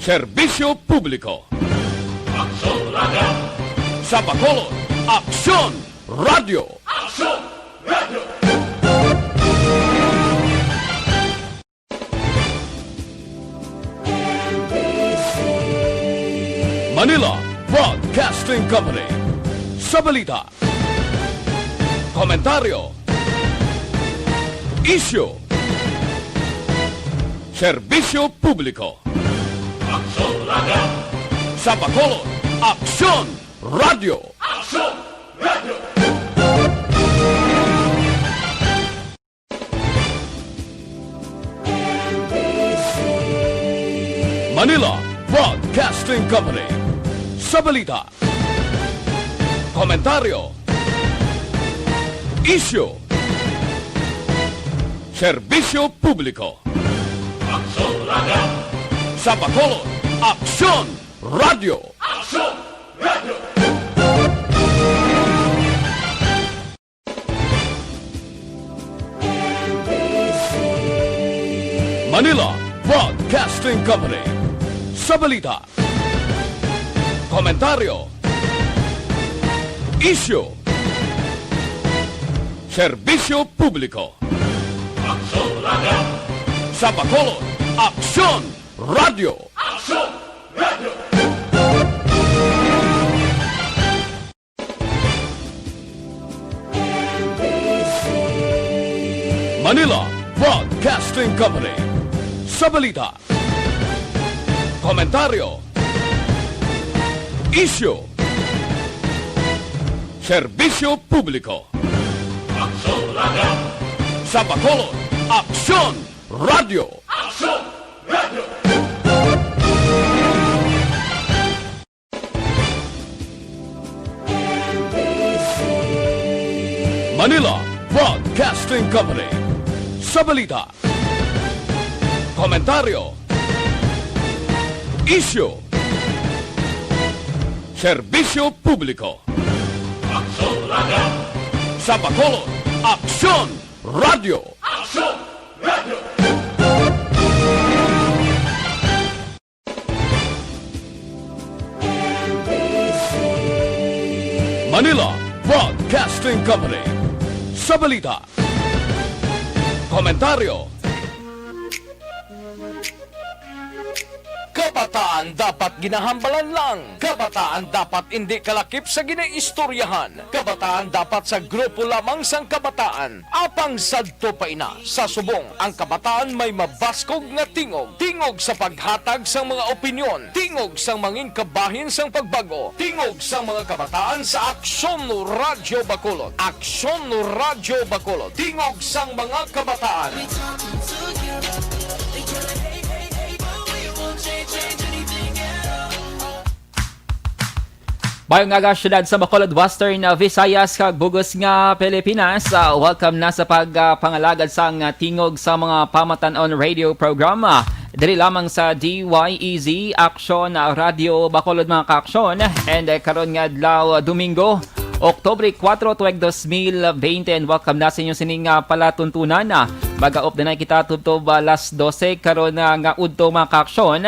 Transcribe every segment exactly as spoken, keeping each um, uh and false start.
Serbisyo Publiko. Aksyon Radio. Sa Bacolod, Aksyon Radio. Aksyon Radio. Manila Broadcasting Company. Sa balita, komentaryo, isyu, serbisyo publiko. Aksyon Radio. Sa Bacolod, Aksyon Radio. Aksyon Radio. Manila Broadcasting Company. Sa balita, komentaryo, isyu, serbisyo publiko. Aksyon Radio. Sa Bacolod, Aksyon Radio. Aksyon Radio. Manila Broadcasting Company. Sa balita, komentaryo, isyu, serbisyo publiko. Aksyon Radio. Sa Bacolod, Aksyon Radio. Aksyon Radio. Manila Broadcasting Company. Sa balita, komentaryo, isyu, serbisyo publiko. Aksyon Radio. Sa Bacolod, Aksyon Radio. Aksyon Radio. Manila Broadcasting Company. Sa balita, komentaryo, isyu, serbisyo publiko. Aksyon Radio. Sa Bacolod, Aksyon Radio. Aksyon Radio. Manila Broadcasting Company. Sa balita, komentaryo. Kabataan dapat ginahambalan lang. Kabataan dapat indi kalakip sa ginaistoryahan. Kabataan dapat sa grupo lamang sang kabataan. Apang sadto pa ina, sa subong, ang kabataan may mabaskog nga tingog. Tingog sa paghatag sang mga opinyon. Tingog sang mangin kabahin sang pagbag-o. Tingog sang mga kabataan sa Aksyon Radyo Bacolod. Aksyon Radyo Bacolod. Tingog sang mga kabataan. Maayong aga, siyudad sa Bacolod, Western, uh, Visayas, kag bug-os nga Pilipinas. Uh, welcome na sa pag, uh, pangalagad sang, uh, Tingog sa mga Pamatan-on Radio Program, uh, diri lamang sa D Y E Z Aksyon, uh, Radio Bacolod, mga kaaksyon. And, uh, karon nga adlaw, uh, Domingo, Oktubre kuwatro, tuig dos mil bente, and welcome na sa inyo sining, ah, palatuntunan, ah. Mag-aop na kita tubtob, ah, alas dose karon, ah, nga udto, mga kaaksyon.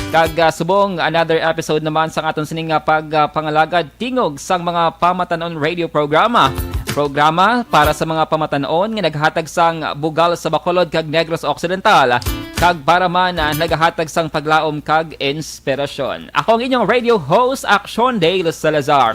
Kag, ah, subong, another episode naman sa aton sining, ah, pag, ah, pangalagad, Tingog sang mga Pamatan-on Radio Programa. Programa para sa mga pamatan-on nga naghatag sang bugal sa Bacolod kag Negros Occidental, kag para man, ah, nagahatag sang paglaom kag inspirasyon. Ako ang inyong radio host, Aksyon Dale Salazar.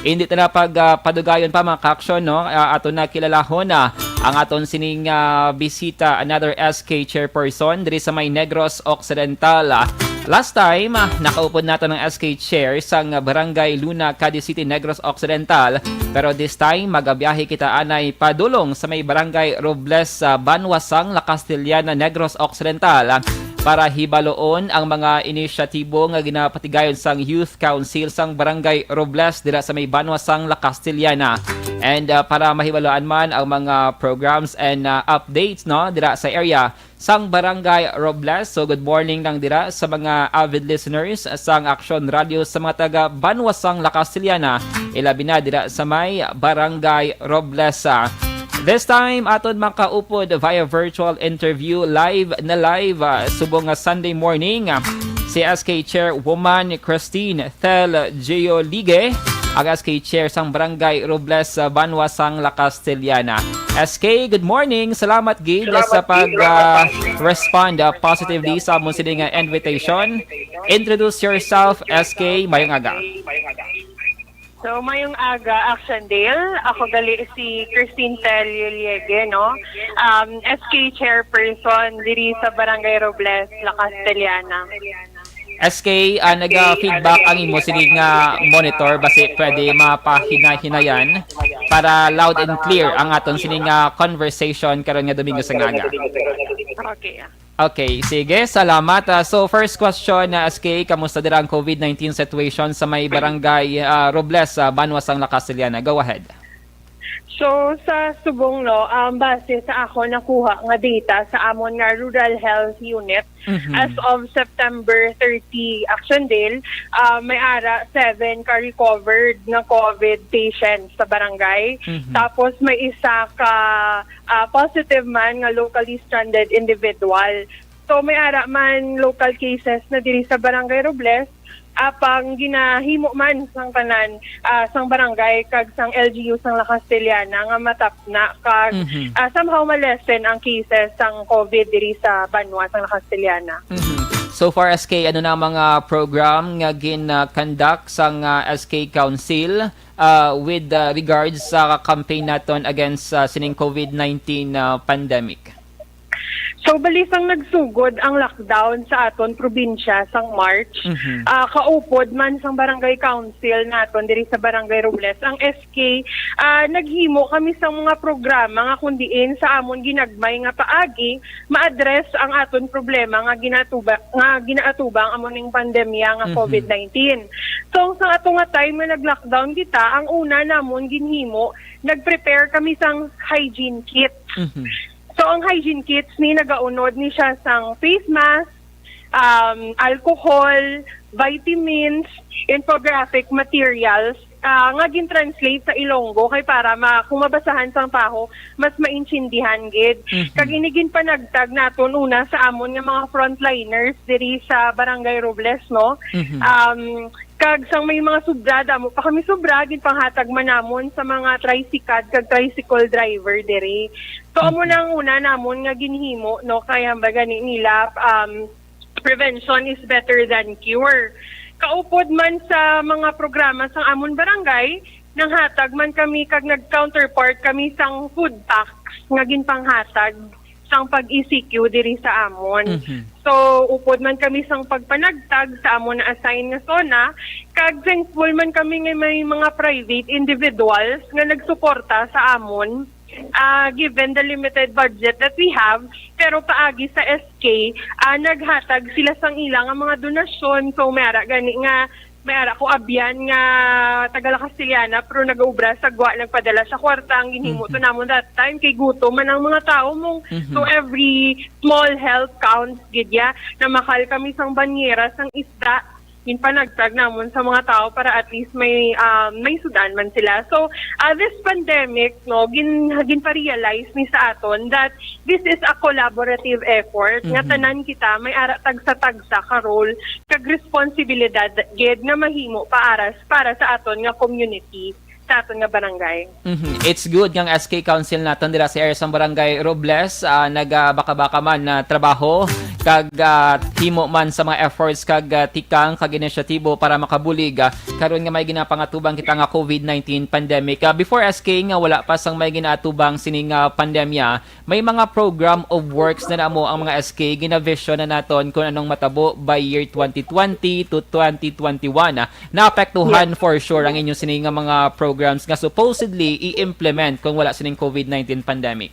Hindi ta na pag, ah, padugayon pa, mga kaaksyon, no? Ah, ato na kilalahon na ang aton sining, ah, bisita, another S K chairperson diri sa may Negros Occidental. Ah, last time, ah, nakaupod nato ng S K chair sang Barangay Luna, Cadiz City, Negros Occidental. Pero this time, magabiyahe kita anay padulong sa may Barangay Robles, ah, Banwa sang La Castellana, Negros Occidental, ah, para hibaloon ang mga inisyatibo nga ginapatigayon sang Youth Council sang Barangay Robles dira sa may Banwa sang La Castellana. And, ah, para mahibaloan man ang mga programs and, ah, updates, no, dira sa area sang Barangay Robles. So, good morning lang dira sa mga avid listeners sang Aksyon Radio sa mga taga Banwa sang La Castellana, ilabi na dira sa may Barangay Robles. Ah, this time, aton makaupod via virtual interview, live na live, ah, subong nga Sunday morning, ah, si S K Chairwoman Christine Thel Geoligue, ang S K Chair sang Barangay Robles, ah, Banwa sang La Castellana. S K, good morning. Salamat gid sa pag, ah, respond, ah, positively sa amon sini nga invitation. Introduce yourself, S K. Mayong aga. So, mayong aga, Action Dale. Ako gali si Christine Telio Liege, no? Um, S K chairperson diri sa Barangay Robles, La Castellana. S K, ah, naga-feedback ang imo sini nga monitor, basi pwede mapahinay-hinayan para loud and clear ang aton sini nga conversation karon nga Domingo sa aga. Okay, ah. Okay, sige, salamat. Ah, so, first question, ah, S K, kamusta dira ang covid nineteen situation sa may barangay, ah, Robles, ah, Banwa sang La Castellana? Go ahead. So, sa subong, no, um, base sa ako nakuha nga data sa amon nga Rural Health Unit, Mhm. as of September thirty, Action Dale, ah, may ara seven ka recovered nga covid patients sa barangay. Mhm. Tapos may isa ka, ah, positive man nga locally stranded individual. So, may ara man local cases na diri sa Barangay Robles, apang ginahimo man sang tanan, ah, sang barangay kag sang L G U sang La Castellana nga matapna kag, Mhm. ah, somehow ma-lessen ang cases sang covid diri sa banwa sang La Castellana. Mhm. So far, S K, ano na ang mga program nga gin-conduct sang, ah, S K Council, ah, with, ah, regards sa campaign naton against, ah, sining covid nineteen, ah, pandemic? So, bali sang nagsugod ang lockdown sa aton probinsya sang March, Mhm. ah, kaupod man sang barangay council naton diri sa Barangay Robles, ang S K, ah, naghimo kami sang mga programa nga kun diin sa amon ginagmay nga paagi ma-address ang aton problema nga ginatuba-, nga ginaatubang amo ning pandemya nga Mhm. covid nineteen. So, sa ato nga time nga nag-lockdown kita, ang una namon ginhimo, nag-prepare kami sang hygiene kit. Mhm. So, ang hygiene kits ni nagaunod ni siya sang face mask, um, alcohol, vitamins, infographic materials, ah, nga gin-translate sa Ilonggo kay para ma-, kung mabasahan sang tawo, mas maintindihan gid. Mhm. Kag ini ginpanagtag naton una sa amon nga mga frontliners diri sa Barangay Robles, no? Mhm. Um, kag sang may mga sobra, damo pa kami sobra, ginpanghatag man namon sa mga tricycad kag tricycle driver diri. So, amo Mhm. na ang una namon nga ginhimo, no, kay hambal gani nila, um, prevention is better than cure. Kaupod man sa mga programa sang amon barangay, nanghatag man kami kag nag-counterpart kami sang food packs nga ginpanghatag sang pag-E C Q diri sa amon. Mhm. So, upod man kami sang pagpanagtag sa amon na-assign nga SONA, kag thankful man kami nga may mga private individuals nga nagsuporta sa amon, ah, given the limited budget that we have. Pero paagi sa S K, ah, naghatag sila sang ila nga mga donasyon. So, may ara gani nga, may ara ko abyan nga taga La Castellana, pero nagaubra sa gwa, nagpadala sa kwarta. Ang ginhimo to Mhm. namon that time, kay gutom man ang mga tao mong, Mhm. so every small help counts, gid ya. Namakal kami sang banyera, sang isda, ginpanagtag namon sa mga tao para at least may, um, may sudan man sila. So, ah, this pandemic, no, gin-, ginpa-realize ni sa aton that this is a collaborative effort, nga Mhm. tanan kita may ara tagsa-tagsa ka role kag responsibilidad gid nga mahimo paaras para sa aton nga community, sa aton nga barangay. Mhm. It's good nga ang S K Council naton dira sa area sang Barangay Robles, ah, nagabaka-baka man na trabaho kag, ah, himo man sa mga efforts kag, ah, tikang kag inisyatibo para makabulig, ah, karon nga may ginapangatubang kita nga covid nineteen pandemic. Ah, before, S K, nga wala pa sang may ginaatubang sining, ah, pandemya, may mga program of works na namo ang mga S K, ginavision na naton kung anong matabo by year twenty twenty to twenty twenty-one. Ah, naapektuhan Yes. for sure ang inyo sini nga mga programs nga supposedly i-implement kung wala sining covid nineteen pandemic?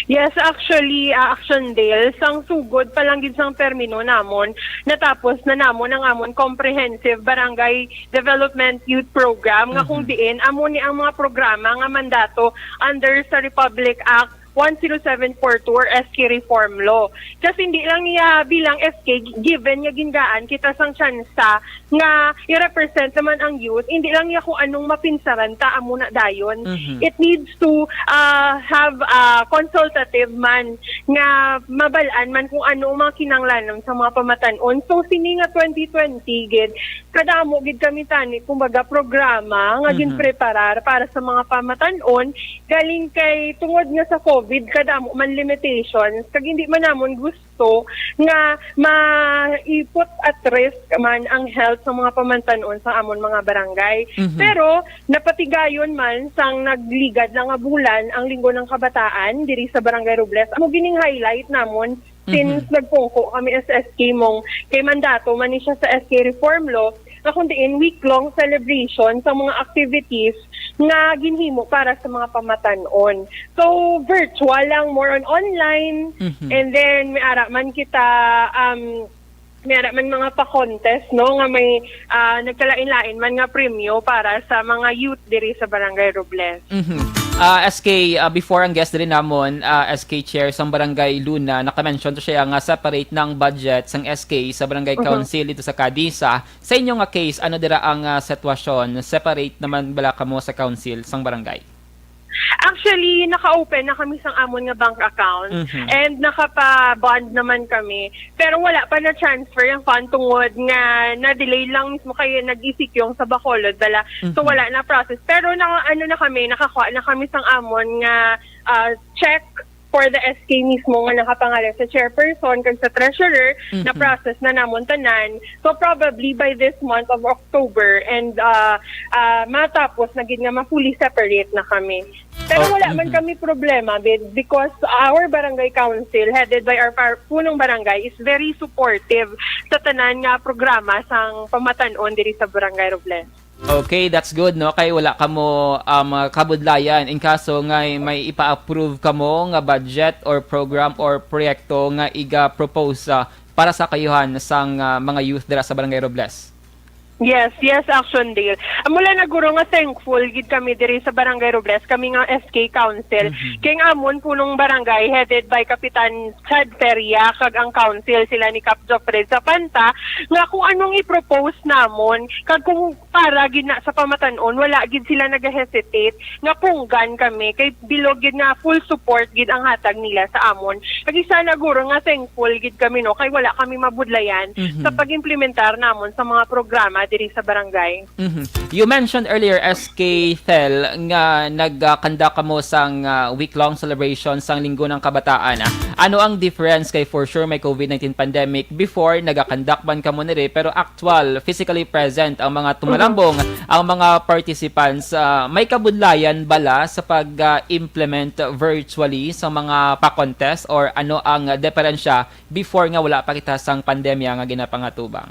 Yes, actually, ah, Action Dale, sang sugod pa lang gid sang termino namon, natapos na namon ang amon Comprehensive Barangay Development Youth Program, nga kung Mhm. diin, amo ni ang mga programa nga mandato under sa Republic Act one zero seven four two or S K reform law. Kasi hindi lang niya bilang S K gi-, given nga gingaan kita sang tsansa nga i-represent naman ang youth, hindi lang niya kung anong mapinsaran ta, amo na dayon. Mhm. It needs to, ah, have a consultative man nga mabalaan man kung ano ang mga kinahanglanon sa mga pamatan-on. So, sini nga twenty twenty gid, kadamo gid kami tani, kumbaga, programa nga Mhm. ginpreparar para sa mga pamatan-on, galing kay tungod nga sa COVID, kadamo man limitations, kag hindi man namon gusto nga ma-, i-put at risk man ang health sa mga pamatan-on sa amon mga barangay. Mhm. Pero napatigayon man sang nagligad na nga bulan ang Linggo ng Kabataan diri sa Barangay Robles. Amo gining highlight namon since Mhm. nagpungko kami as S K mong kay mandato man ni siya sa S K Reform Law, nga kung diin week-long celebration sa mga activities nga ginhimo para sa mga pamatan-on. So, virtual lang, more on online. Mhm. And then, may ara man kita, um, may ara man mga pa-contest, no, nga may, ah, nagkalain-lain man nga premyo para sa mga youth diri sa Barangay Robles. Mhm. Ah, S K, ah, before ang guest diri namon, ah, S K Chair sang Barangay Luna, naka-mention to siya nga separate na ang budget sang S K sa Barangay Mhm. Council dito sa Cadiz. Ah, sa inyo nga case, ano dira ang, ah, sitwasyon? Separate naman bala kamo sa council sang barangay? Actually, naka-open na kami sang amon nga bank account Mhm. and nakapa-bond naman kami. Pero wala pa na-transfer ang fund tungod nga na-delay lang mismo kay nag-E C Q ang sa Bacolod bala. So, Mhm. wala na process. Pero na, ano na kami, nakakuha na kami sang amon nga, ah, check for the S K mismo nga nakapangalan sa chairperson kag sa treasurer, Mhm. na-process na namon tanan. So, probably by this month of October and, ah, ah, matapos na gid nga ma-fully separate na kami. Pero Oh, wala man mhm. kami problema, babe, because our barangay council, headed by our par-, punong barangay, is very supportive sa tanan nga programa sang pamatan-on diri sa Barangay Robles. Okay, that's good, no? Kay wala kamo, um, kabudlayan in kaso nga may ipa-approve kamo nga budget or program or proyekto nga iga-propose, ah, para sa kayuhan sang, ah, mga youth dira sa Barangay Robles. Yes, yes, Action Dale. Amo lang na guro nga thankful gid kami diri sa Barangay Robles, kami nga S K Council. Mhm. Kay ang amon punong barangay, headed by Kapitan Chad Feria, kag ang council, sila ni Cap Joffred Zapanta, nga kung anong i-propose namon, kag kung para gid na sa pamatan-on, wala gid sila naga-hesitate nga punggan kami, kay bilog gid nga full support gid ang hatag nila sa amon. Kag isa na guro nga thankful gid kami, no, kay wala kami mabudlayan Mhm. sa pag-implementar namon sa mga programa diri sa barangay. Mhm. You mentioned earlier, S K Thel, nga nag-conduct kamo sang, ah, week-long celebration sang Linggo ng Kabataan, ah. Ano ang difference? Kay for sure may COVID nineteen pandemic before, nag-conduct man kamo niri, pero actual, physically present ang mga tumalambong, Mhm. ang mga participants. Ah, may kabudlayan bala sa pag, ah, implement virtually sa mga pa-contest, or ano ang diferensya before nga wala pa kita sang pandemya nga ginapangatubang?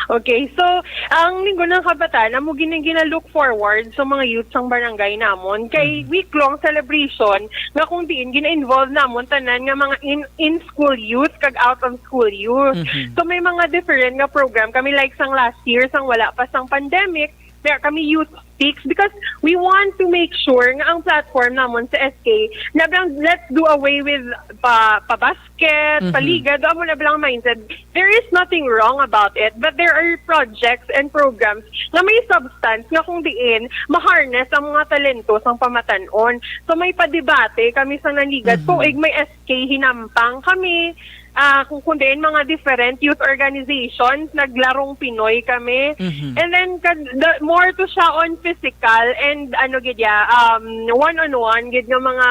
Okay, so ang Linggo ng Kabataan amo gini gina-look forward sa mga youth sang barangay namon kay Mhm. week-long celebration nga kung diin gina-involve namon tanan nga mga in, in-school youth kag out-of-school youth. Mhm. So may mga different nga program kami, like sang last year, sang wala pa sang pandemic, may kami youth speaks because we want to make sure nga ang platform namon sa S K, na bang let's do away with pa, pa-basket, Mhm. paliga, do amo na bang mindset. There is nothing wrong about it, but there are projects and programs nga may substance nga kung diin ma-harness ang mga talento sang pamatan-on. So may pa-debate kami sa Nanligad Mhm. Tuig, may S K Hinampang kami, ah, kung, kung diin mga different youth organizations, naglarong Pinoy kami. Mhm. And then, kag-, the, more to siya on physical and, ano gid ya, um, one-on-one gid nga mga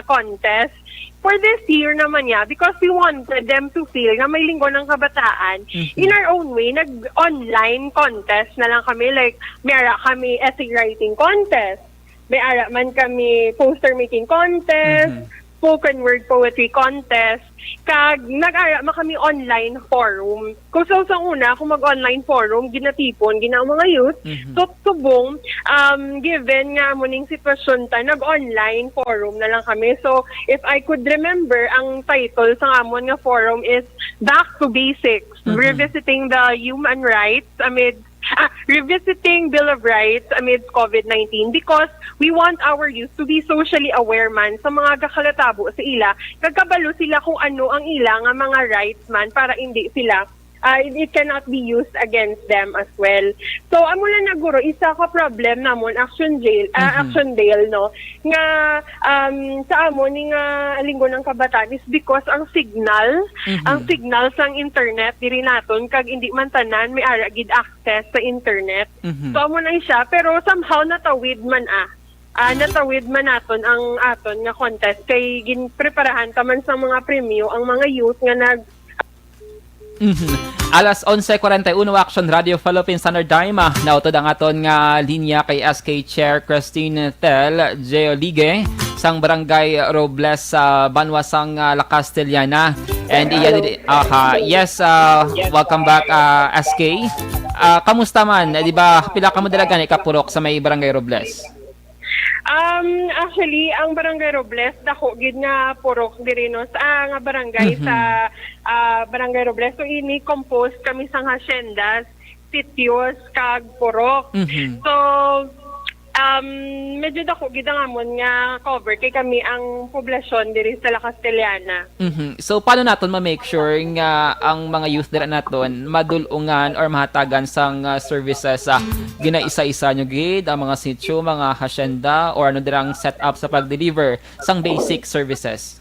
contest. For this year naman ya, because we wanted them to feel nga may Linggo ng Kabataan, Mhm. in our own way, nag-online contest na lang kami. Like, may ara kami essay writing contest, may ara man kami poster making contest, Mhm. spoken word poetry contest, kag nag-ara man kami online forum. Kung sa, sa una, kung mag-online forum, ginatipon gid na ang mga youth. Mhm. So, subong, um, given nga amo ning sitwasyon ta, nag-online forum na lang kami. So, if I could remember, ang title sa amon nga forum is Back to Basics, Mhm. Revisiting the Human Rights Amid, ah, Revisiting Bill of Rights Amid COVID nineteen, because We want our youth to be socially aware man sa mga gakalatabo sa ila, kag kabalo sila kung ano ang ila nga mga rights man para hindi sila, ah, it, it cannot be used against them as well. So, amo lang na guro, isa ka problem namon, Action Jail, ah, Mhm. Action Bail, no, nga, um, sa amo ni nga Linggo ng Kabataan is because ang signal, Mhm. ang signal sang internet diri naton, kag hindi man tanan may ara gid access sa internet. Mhm. So, amo na siya, pero somehow natawid man, ah. Ah, natawid man naton ang aton nga contest kay ginpreparahan ta man sa mga premyo ang mga youth nga nag Mhm. Alas onse cuarenta y uno, Action Radio Philippine Standard Time. Ah, nautod ang aton nga linya kay S K Chair Christine Tel Geoligue sang Barangay Robles sa banwa sang, ah, La Castellana. And iya diri, aha, yes, ah, welcome back, ah, S K. Ah, kamusta man? Eh, di ba, pila ka mo dira gani ka purok sa may Barangay Robles? Um, actually, ang Barangay Robles, dako gid nga purok diri, no, sa, ah, nga barangay Mhm. sa, ah, Barangay Robles. So, ini composed kami sang haciendas, sitios, kag purok. Mhm. So, um, medyo dako gid ang amon nga cover kay kami ang poblasyon diri sa La Castellana. Mhm. So, paano naton ma-make sure nga ang mga youth dira naton madul-ungan or mahatagan sang, ah, services, ah, ginaisa-isa nyo gid ang mga sitio, mga hacienda, or ano dirang setup sa pag-deliver sang basic services?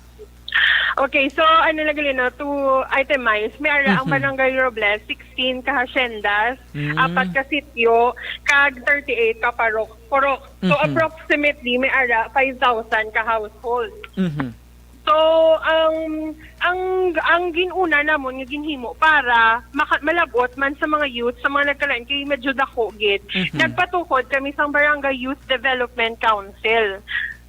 Okay, so ano na gali, no, to itemize, may ara ang Mhm. Barangay Robles, sixteen ka haciendas, Mm. apat ka sitio, kag thirty-eight ka parok-, purok. So, Mhm. approximately, may ara five thousand ka household. Mhm. So, ang, ang, ang gin-una namon nga ginhimo para maka-, malab-ot man sa mga youth, sa mga nagkalain, kay medyo dako gid. Mhm. Nagpatukod kami sang Barangay Youth Development Council.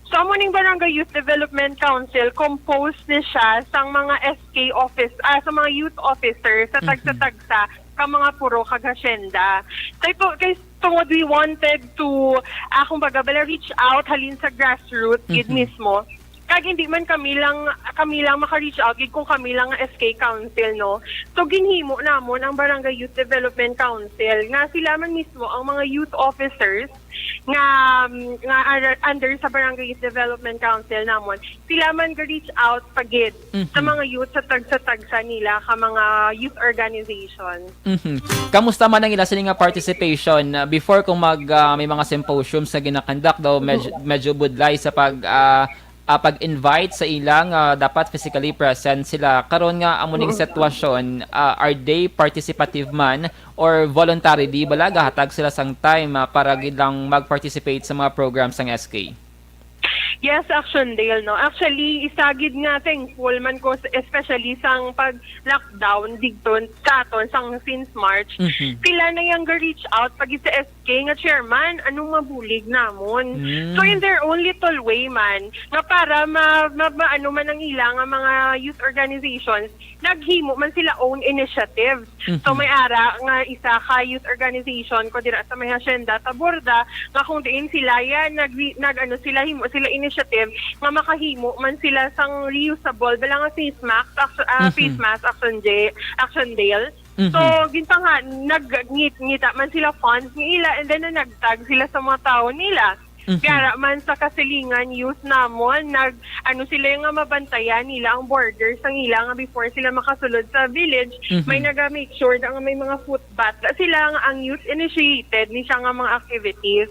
So, amo ning Barangay Youth Development Council, composed ni siya sang mga S K office, ah, sa mga youth officers sa Mhm. tagsa-tagsa ka mga purok kag hacienda. Kay, kay tungod we wanted to, ah, kumbaga, bala, reach out halin sa grassroots gid Mhm. mismo. Kag hindi man kami lang, kami lang maka-reach out gid kung kami lang ang S K Council, no? So, ginhimo namon ang Barangay Youth Development Council, nga sila man mismo ang mga youth officers nga, nga under, under sa Barangay Youth Development Council namon. Sila man ga-reach out pa gid sa Mhm. mga youth sa tagsa-tagsa nila ka mga youth organization. Mhm. Kamusta man ang ila sini nga participation? Uh, before, kung mag, ah, may mga symposiums nga ginakandak daw, med-, medyo budlay sa pag, ah, ah, pag-invite sa ilang, ah, dapat physically present sila. Karon nga amo ning Mm. sitwasyon, ah, are they participative man or voluntarily bala gahatag sila sang time, ah, para gid lang mag-participate sa mga programs sang S K? Yes, Action Dale, no. Actually, isa gid nga thankful man ko, s-, especially sang pag-lockdown didto sa aton sang since March. Mhm. Sila na yang ga-reach out pag sa S K nga chairman, anong mabulig namon. Mm. So, in their own little way man, nga para ma-, ma-, ma-, ano man ang ila nga mga youth organizations, naghimo man sila own initiatives. So, Mhm. may ara nga isa ka youth organization ko dira sa may Hacienda Taborda, nga kung diin sila ya nag, nag, ano, sila, himo sila initiative nga makahimo man sila sang reusable bala nga face mask, act-, ah, Mhm. face mask, Action J-, Action Dale. So, Mhm. gintanga, nag-, ngit-, ngita man sila funds nga ila, and then nanagtag sila sa mga tawo nila. Mhm. Kaya man sa kasilingan youth namon, nag, ano sila nga mabantayan nila ang borders ang ila nga before sila makasulod sa village, Mhm. may naga-make sure na nga may mga footbath na sila nga ang youth initiated ni siya nga mga activities.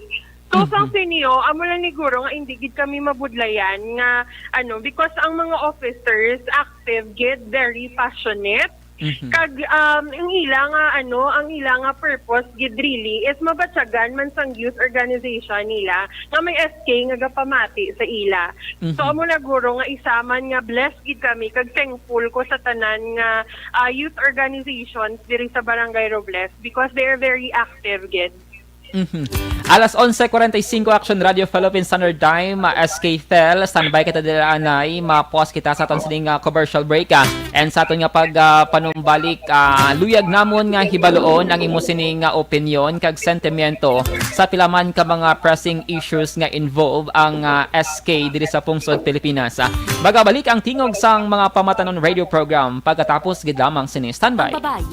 So, Mhm. sang sinyo, amo lang ni guro nga hindi gid kami mabudlayan nga, ano, because ang mga officers active gid, very passionate, Mhm. Kag, um, ang ila nga, ano, ang ila nga purpose gid really is mabatyagan man sang youth organization nila nga may S K nga gapamati sa ila. So, Mhm. amo na guro nga isa man nga blessed gid kami kag thankful ko sa tanan nga, ah, youth organizations diri sa Barangay Robles because they are very active gid. Mhm. Alas onse cuarenta y cinco, Action Radio Philippine Standard Time, ah, S K Fel, standby kita dira anay, ma-pause kita sa aton sining, ah, commercial break, ah. And sa aton nga pag, ah, panumbalik, ah, luyag namon nga hibaluon ang imo sining, ah, opinyon kag sentimiento sa pila man ka mga pressing issues nga involve ang, ah, S K diri sa pungsod Pilipinas, ah. Magabalik ang tingog sang mga pamatanon radio program pagkatapos gid lamang sini. Standby. Ang babayi.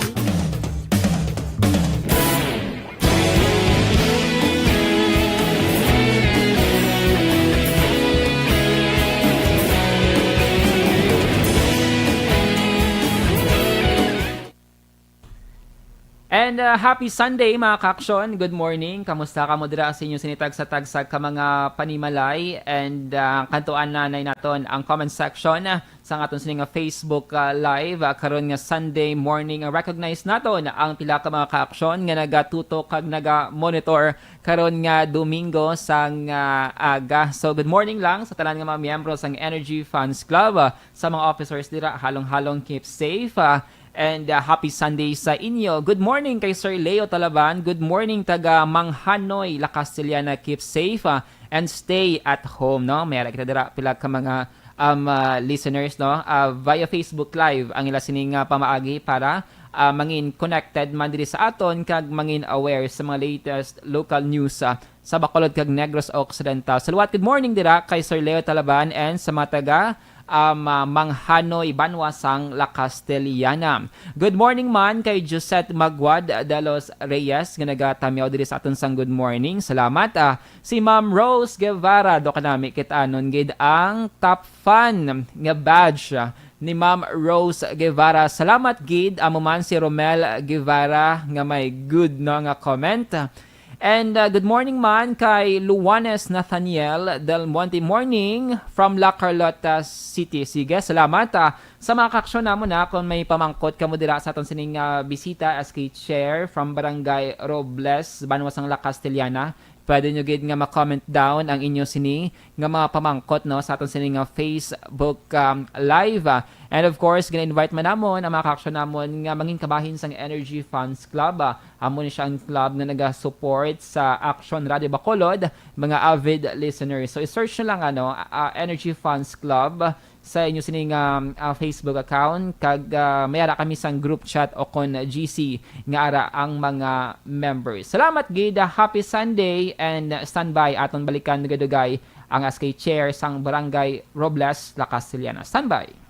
And, uh, happy Sunday, mga kaaksyon. Good morning. Kamusta kamo dira sa inyo sini tagsa-tagsa ka mga panimalay? And, uh, kantuan na nay naton ang comment section, uh, sang aton sini nga Facebook, uh, Live, uh, karon nga Sunday morning. Uh, recognize naton ang pila ka mga kaaksyon nga nagatutok kag naga-monitor karon nga Domingo sang, uh, aga. So, good morning lang sa tanan nga mga miyembro sang Energy Fans Club, uh, sa mga officers dira. Halong-halong keep safe, uh, And, uh, happy Sunday sa inyo. Good morning kay Sir Leo Talaban. Good morning, taga Manghanoy, La Castellana. Keep safe, uh, and stay at home, no? May ara kita dira pila ka mga, um, uh, listeners, no? Uh, via Facebook Live ang ila sining, uh, pamaagi para, uh, mangin connected man diri sa aton kag mangin aware sa mga latest local news, uh, sa Bacolod kag Negros Occidental. Sa liwat, good morning dira kay Sir Leo Talaban and sa mga taga, um, uh, Manghanoy, banwa sang La Castellana. Good morning man kay Josette Magwad de los Reyes nga nagatamyaw diri sa aton sang good morning. Salamat. Ah, si Ma'am Rose Guevara, do kanami kit-anon gid ang top fan nga badge, ah, ni Ma'am Rose Guevara. Salamat gid. Amo man si Romel Guevara nga may good, no, nga comment. And, uh, good morning man kay Luanes Nathaniel Del Monte. Morning from La Carlota City. Sige, salamat, ah, sa mga kaaksyon namon, ah, kung may pamangkot kamo dira sa aton sining, ah, bisita, S K Chair from Barangay Robles, banwa sang La Castellana. Pwede nyo gid nga ma-comment down ang inyo sini nga mga pamangkot, no, sa aton sini nga Facebook, um, Live, ah. And of course, gina-invite man namon ang mga kaaksyon namon nga mangin kabahin sang Energy Fans Club, ah. Amo ni siya ang club nga naga-support sa Action Radio Bacolod, mga avid listeners. So, i-search nyo lang, ano, ah, Energy Fans Club sa inyo sining, um, ah, Facebook account, kag, ah, may ara kami sang group chat o kon G C nga ara ang mga members. Salamat gid, ah, happy Sunday, and standby, aton balikan dugay-dugay ang S K Chair sang Barangay Robles, La Castellana. Standby.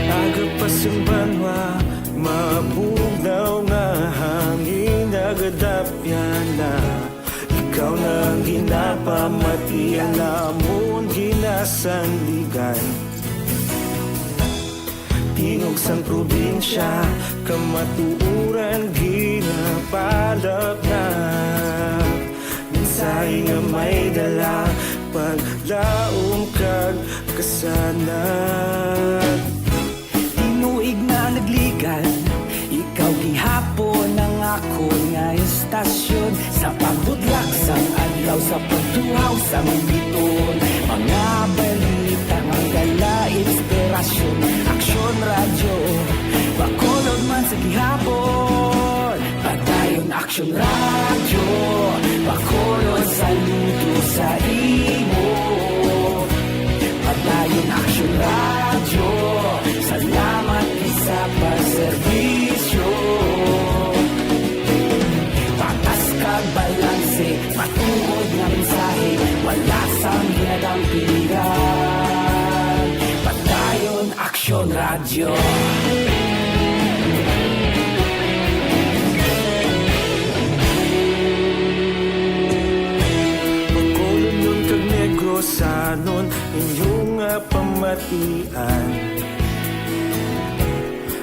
Aga pa sang banwa, mabugnaw nga hangin, nagadapyan na. Ikaw na ang ginapamatian namon, ginasandigan. Tingog sang probinsya, kamatuoran ginapalapnap. Mensahe nga may dala, paglaom kag kasanag. Tinuig na nagligad, ikaw gihapon ang akon nga istasyon. Sa pagbutlak sang adlaw, sa pagtuhaw sang bituon, mga balita nga dala inspirasyon. Aksyon Radyo, Bacolod man sa gihapon. Padayon Aksyon Radyo, Bacolod, saludo sa imo. Padayon Aksyon Radyo, salamat sa pagserbisyo. Patas kag balanse, matuod nga mensahe, wala sang ginadampingan. Padayon Aksyon Radyo. Bacolodnon kag Negrosanon, inyo nga pamatian.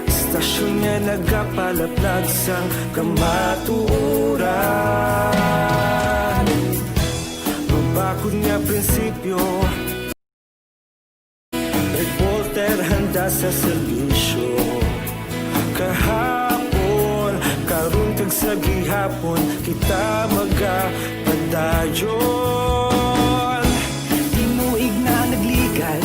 Istasyon nga nagapalaplag sang kamatuoran. Mabakod nga prinsipyo, reporter handa sa serbisyo. Kahapon, karon, kag sa gihapon, kita magapadayon. Tinuig na nagligad,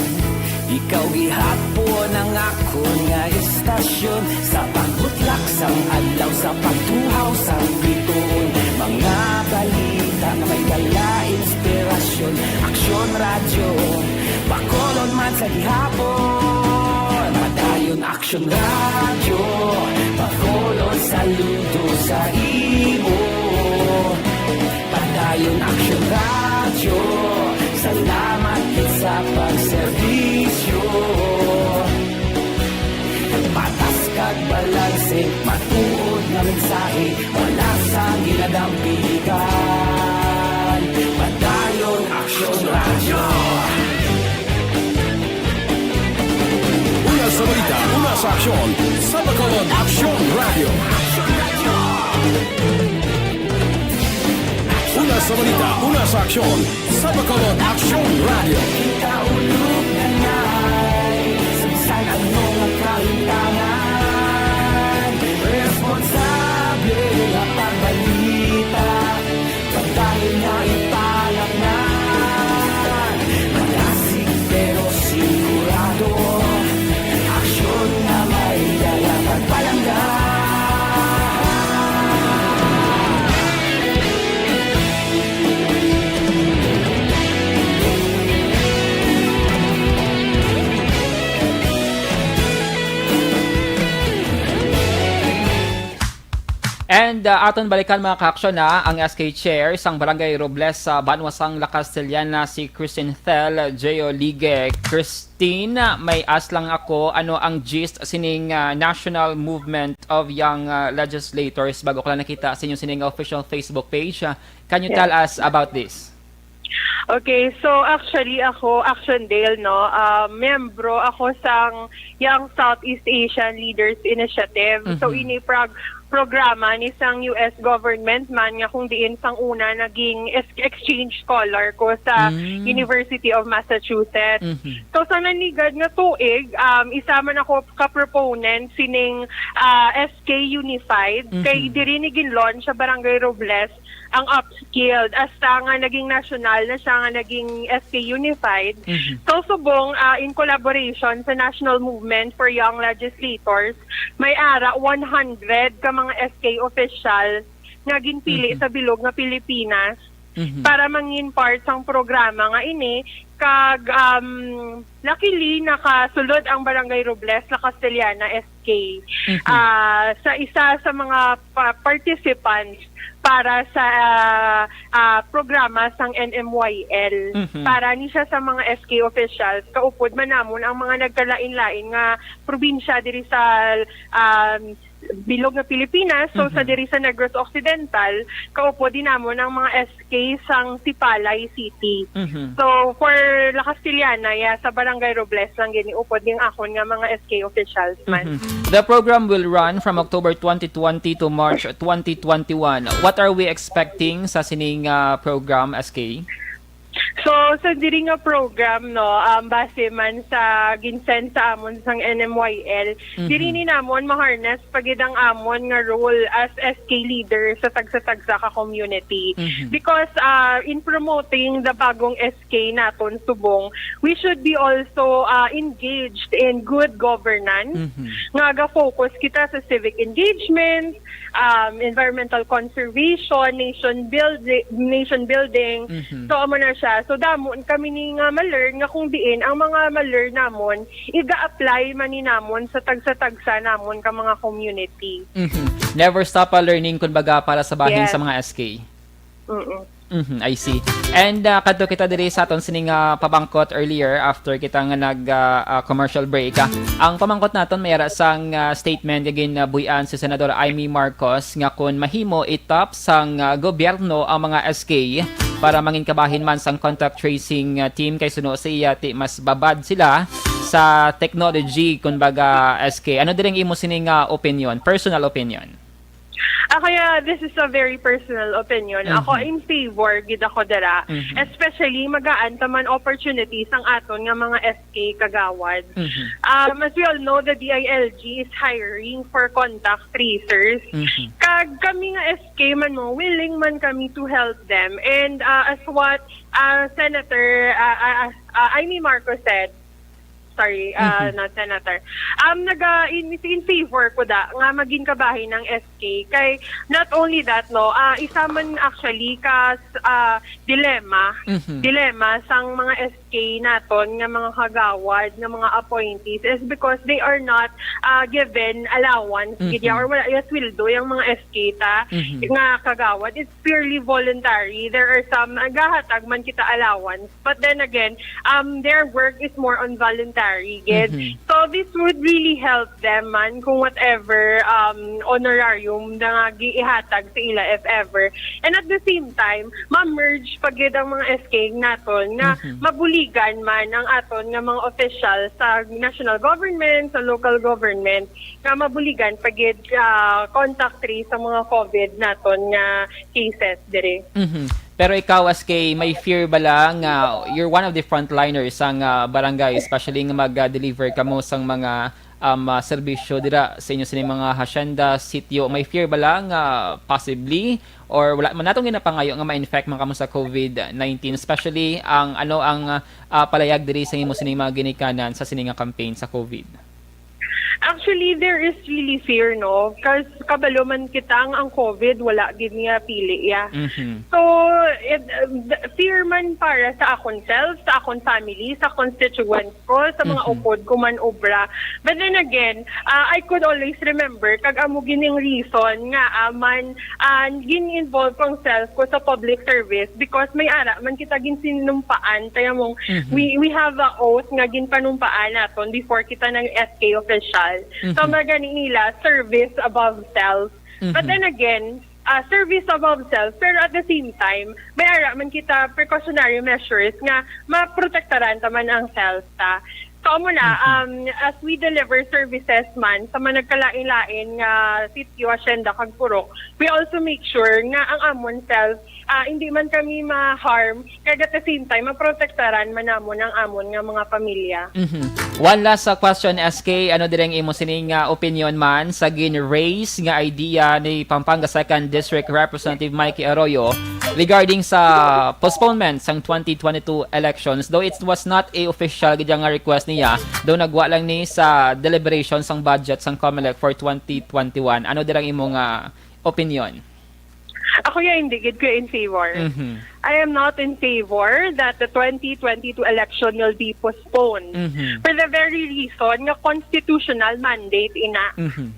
ikaw gihapon ang akon nga istasyon. Sa pagbutlak sang adlaw, sa pagtuhaw sang bituon, mga balita nga may dala inspirasyon. Aksyon Radyo, Bacolod man sa gihapon. Padayon Aksyon Radyo, Bacolod, saludo sa imo. Padayon Aksyon Radyo, salamat gid sa pagserbisyo. Matuod nga mensahe, wala sa ginadampigan. Padayon, Aksyon Radyo. Una sa balita, una sa aksyon, sa Bacolod Aksyon Radyo. Una sa balita, una sa aksyon, sa Bacolod Aksyon Radyo. Kaulog na ngay, sa bisan ano nga kahitangan, responsable nga pagbalita, pagdahil nga ipalaknan. Malasig pero sigurado, aksyon nga may dala kag palangga. And uh, aton balikan, mga kaaksyon, na ang S K Chair sang Barangay Robles sa Banwa sang La Castellana, si Christine Thel J. Oligue. Christine, may ask lang ako, ano ang gist sining uh, National Movement of Young uh, Legislators? Bago ko lang nakita sa inyong sining official Facebook page. Uh, can you tell us about this? Okay, so actually ako, Action Dale, no, uh, membro ako sang Young Southeast Asian Leaders Initiative. Mm-hmm. So ini prog- programa ni sang U S government man nga kung diin sang una naging exchange scholar ko sa mm. University of Massachusetts. Mm-hmm. So sa nanigad nga tuig, um, isa man ako ka proponent sining uh, S K Unified mm-hmm. kay diri ni gin-launch sa Barangay Robles ang upskilled, hasta nga naging national na siya, nga naging S K Unified. Mm-hmm. So, subong uh, in collaboration sa National Movement for Young Legislators, may ara one hundred ka mga S K official nga ginpili mm-hmm. sa bilog nga Pilipinas mm-hmm. para mangin part sang programa nga ini, kag um, luckily nakasulod ang Barangay Robles La Castellana S K mm-hmm. uh, sa isa sa mga pa- participants para sa uh, uh, programa sang N M Y L mm-hmm. para ni siya sa mga S K officials, kaupod man namon ang mga nagkalain-lain nga probinsya diri sa um, bilog nga Pilipinas. So mm-hmm. sa diri sa Negros Occidental, kaupod din namon ang mga S K sang Sipalay City. Mm-hmm. So for La Castellana, yeah, sa Barangay Robles lang gini upod ning akon nga mga S K officials man. Mm-hmm. The program will run from October twenty twenty to March twenty twenty-one. What are we expecting sa sining uh, program, S K? So sa diri nga program, no, um, base man sa ginsend sa amon sang N M Y L, mm-hmm. diri ni namon ma-harness pa gid ang amon nga role as S K leader sa tagsa-tagsa ka community mm-hmm. because uh, in promoting the bagong S K naton subong, we should be also uh, engaged in good governance mm-hmm. nga ga-focus kita sa civic engagement, um, environmental conservation, nation building, nation building. Mm-hmm. So amo na siya. So damo kami ni nga ma-learn nga kung diin ang mga ma-learn namon iga-apply man ni namon sa tagsa-tagsa namon ka mga community. Mm-hmm. Never stop a learning, kumbaga, para sa bahin yes. sa mga S K. Mm-mm. Mm-hmm, I see. And uh, kadto kita diri sa aton sining uh, pabangkot earlier after kita nga nag uh, uh, commercial break. Uh, ang pamangkot naton may ara sang uh, statement nga gin uh, buy-an si Senador Imee Marcos nga kun mahimo itop sang uh, gobyerno ang mga S K para mangin kabahin man sang contact tracing uh, team kay suno sa iya ti mas babad sila sa technology, kumbaga, S K. Ano diri ang imo sining uh, opinion, personal opinion? Ako ya, this is a very personal opinion. Mm-hmm. Ako in favor gid ako dira, mm-hmm. especially magaan ta man opportunities ang aton nga mga S K kagawad. Mm-hmm. Um, as we all know, the D I L G is hiring for contact tracers. Mm-hmm. Kag kami nga S K man mo, willing man kami to help them. And uh, as what uh, Senator uh, uh, uh, Imee Marcos said, sorry, uh, mm-hmm. not senator. Um, naga in, in favor ko da nga magin kabahin ang S K kay not only that no, uh, isa man actually ka uh, dilemma, mm-hmm. dilemma sang mga S K K naton nga mga kagawad, nga mga appointees is because they are not, ah, given allowance, gid ya, Mhm. or wala ya sweldo yang mga S K ta Mhm. nga kagawad. It's purely voluntary. There are some, ah, gahatag man kita allowance, but then again, um, their work is more on voluntary, gid. Mhm. So this would really help them man kung whatever, um, honorarium na nga giihatag sa ila, if ever. And at the same time, ma-merge pa gid ang mga S K naton nga Mhm. mabuligan man ang aton nga mga opisyal sa national government, sa local government, nga mabuligan pa gid, ah, contact trace sa mga COVID naton nga cases diri. Mhm. Pero ikaw, S K, may fear bala nga you're one of the frontliners sang, ah, barangay, especially nga mag-deliver kamo sang mga, um, ah, serbisyo dira sa inyo sining mga hacienda, sitio? May fear bala nga possibly or wala man natong ginapangayo nga ma-infect man kamo sa COVID nineteen, especially ang, ano, ang, ah, palayag diri sa imo sining mga ginikanan sa sini nga campaign sa COVID? Actually, there is really fear, no? 'Cause kabalo man kita nga ang COVID, wala gid niya pili, ya. Mhm. So, it, uh, the fear man para sa akon self, sa akon family, sa constituents ko, sa mga Mhm. upod ko man obra. But then again, ah, I could always remember, kag amo gining reason nga, ah, man, ah, gin-involve ko ang self ko sa public service because may ara man kita ginsinumpaan kaya mong Mhm. we, we have a oath nga ginpanumpaan naton before kita nag S K official. So, Mhm. mga gani nila, service above self. But Mhm. then again, ah, service above self, pero at the same time, may ara man kita precautionary measures nga maprotektaran ta man ang self ta. So, amo na, Mhm. um, as we deliver services man sa mga nagkalain-lain nga sitio, hacienda, kag purok, we also make sure nga ang amon self, ah, hindi man kami ma-harm, kag at the same time, maprotektaran man namon ang amon nga mga pamilya. Mhm. One last, uh, question, S K. Ano diri ang imo sining, uh, opinion man sa gin-raise nga idea ni Pampanga Second District Representative Mikey Arroyo regarding sa postponement sang twenty twenty-two elections? Though it was not a official gid nga request niya, though nagwa lang ni sa deliberation sang budget sang Comelec for twenty twenty-one. Ano diri ang imo nga opinion? Ako ya, hindi gid ko in favor. Mhm. I am not in favor that the twenty twenty-two election will be postponed. Mhm. For the very reason nga constitutional mandate ina. Mhm.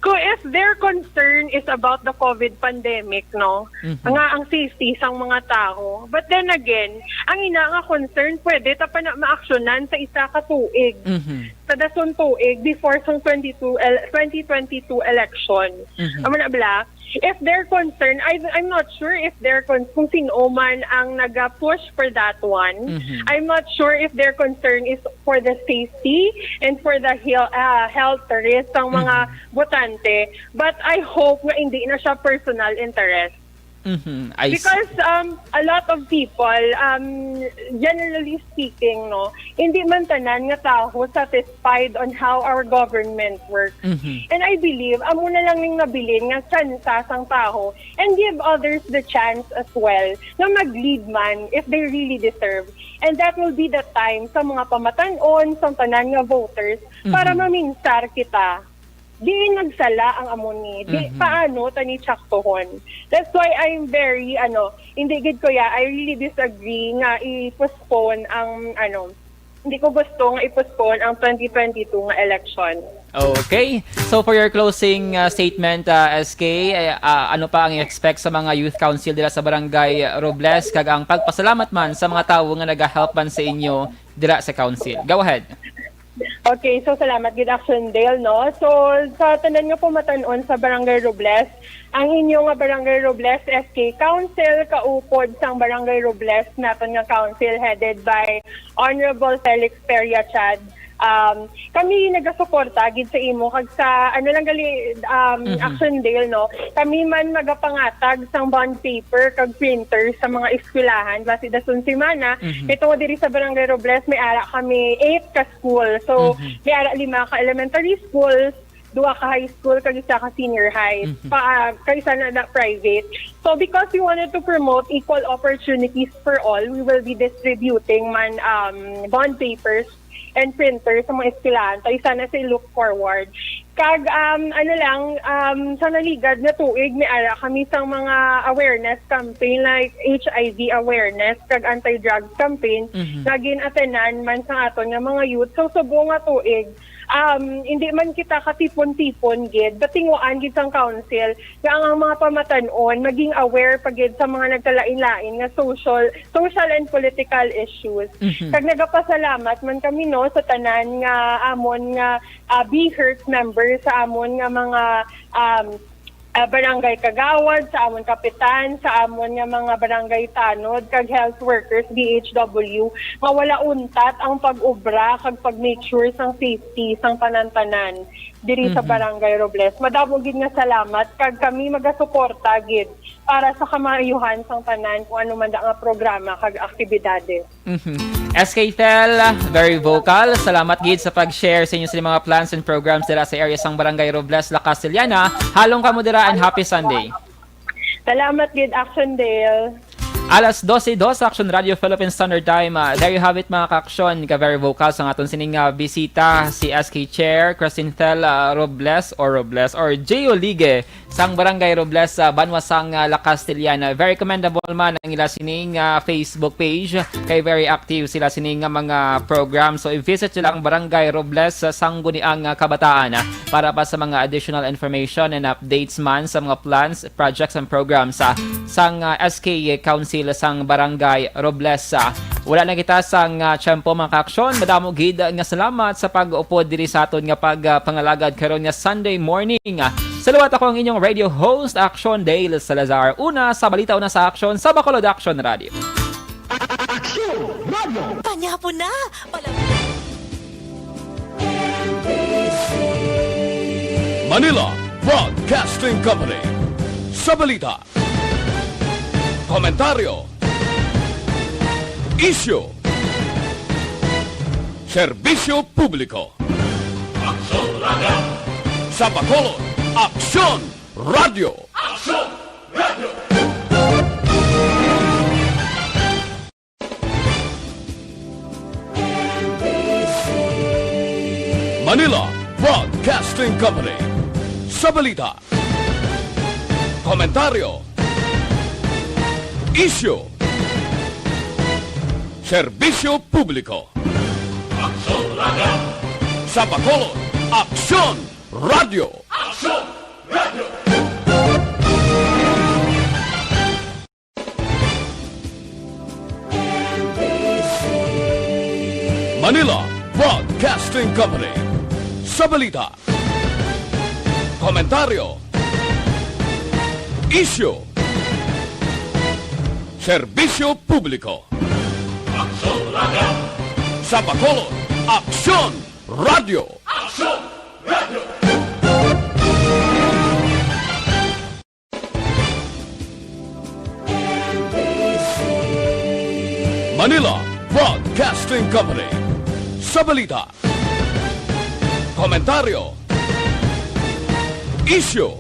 Ko, if their concern is about the COVID pandemic, no, Mhm. nga ang safety sang mga tawo. But then again, ang ina nga concern pwede ta pa na maaksyonan sa isa ka tuig. Mhm. Sa dason tuig before sang twenty-two el-, twenty twenty-two election. Mhm. Amo na bala? If their concern, I, I'm not sure if their con-, kung sino man ang naga-push for that one. Mhm. I'm not sure if their concern is for the safety and for the heal-, ah, health risk sang mga Mhm. botante. But I hope nga hindi na siya personal interest. Mhm, I see. Because, um, a lot of people, um, generally speaking, no, hindi man tanan nga tawo satisfied on how our government works. Mhm. And I believe, amo na lang ning nabilin nga tsansa sang tawo and give others the chance as well nga mag-lead man if they really deserve. And that will be the time sa mga pamatan-on, sa tanan nga voters, para Mhm. maminsar kita. Diin nagsala ang amo ni? Di, Mhm. paano ta ni tsaktuhon? That's why I'm very, ano, hindi gid ko ya, I really disagree nga i-postpone ang, ano, hindi ko gusto nga i-postpone ang twenty twenty-two nga election. Okay. So for your closing, uh, statement, uh, S K, eh, uh, ano pa ang i-expect sa mga youth council dira sa Barangay Robles, kag ang pagpasalamat man sa mga tawo nga nagahelp man sa inyo dira sa council? Go ahead. Okay, so salamat gid, Action Dale, no? So, sa tanan nga pumatan-on sa Barangay Robles, ang inyo nga Barangay Robles S K Council, kaupod sang Barangay Robles naton nga council headed by Honorable Felix Peria Chad. Um, kami nagasuporta gid sa imo kag sa, ano lang gali, um, Mhm. Action Dale, no? Kami man magapangatag sang bond paper kag printer sa mga eskwelahan basi dason semana. Mhm. Ito nga diri sa Barangay Robles, may ara kami eight ka school. So, Mhm. may ara lima ka elementary schools, duha ka high school, kag isa ka senior high. Mhm. Pa, kag isa na, na private. So, because we wanted to promote equal opportunities for all, we will be distributing man, um, bond papers and printers sa mga eskwelahan. So, isa na sa look forward. Kag, um, ano lang, um, sa naligad nga tuig, may ara kami sang mga awareness campaign like H I V awareness kag anti-drugs campaign Mhm. nga gin-atenan man sang aton nga mga youth. So, subong nga tuig, um, hindi man kita katipon-tipon gid, but tinguhaan gid sang council nga ang, ang mga pamatan-on maging aware pa gid sa mga nagkalain-lain nga social, social and political issues. Mhm. Kag nagapasalamat man kami, no, sa tanan nga amon nga, ah, BHERT member, sa amon nga mga, um, ah, barangay kagawad, sa amon kapitan, sa amon nga mga barangay tanod, kag health workers, B H W, nga wala untat ang pag-obra kag pag-make sure sang safety sang tanan-tanan diri sa Mhm. Barangay Robles. Madamo gid nga salamat, kag kami magasuporta gid para sa kamaayuhan sang tanan kung ano man da nga programa kag aktibidades. Mhm. S K Tel, very vocal. Salamat gid sa pag-share sa inyo sa mga plans and programs dira sa area sang Barangay Robles, La Castellana. Halong kamo dira and happy Sunday. Salamat gid, Action Dale. Alas dose dos, Action Radio Philippine Standard Time. Ah, there you have it, mga ka-aksyon. Ka very vocal sa aton sining, ah, bisita, si S K Chair, Christine Tel, ah, Robles, or Robles, or Gio Ligue, sang Barangay Robles, sa banwa sang, ah, La Castellana. Very commendable man ang ila sining, ah, Facebook page. Kay very active sila sining nga mga program. So, i-visit sila ang Barangay Robles sa Sangguniang, ah, Kabataan, ah, para pa sa mga additional information and updates man sa mga plans, projects, and programs, ah, sang, ah, S K Council sang Barangay Robles. Ah, wala na kita sang, ah, tiyempo, mga ka-aksyon. Madamo gid nga salamat sa pag-upod diri sa aton nga pag, ah, pangalagad karon nga Sunday morning. Ah, sa liwat, ako ang inyong radio host, Action Dale Salazar. Una sa balita, una sa aksyon, sa Bacolod Action Radio. Action Radio. Panyapon na! Pala- Manila Broadcasting Company. Sa balita, komentaryo, isyu, serbisyo publiko. Aksyon Radio. Sa Bacolod, Aksyon Radio. Aksyon Radio. Manila Broadcasting Company. Sa balita, komentaryo, isyu, serbisyo publiko. Aksyon Radio. Sa Bacolod, Aksyon Radio. Aksyon Radio. Manila Broadcasting Company. Sa balita, komentaryo, isyu, serbisyo publiko. Aksyon Radio. Sa Bacolod, Aksyon Radio. Aksyon Radio. Manila Broadcasting Company. Sa balita, komentaryo, isyu,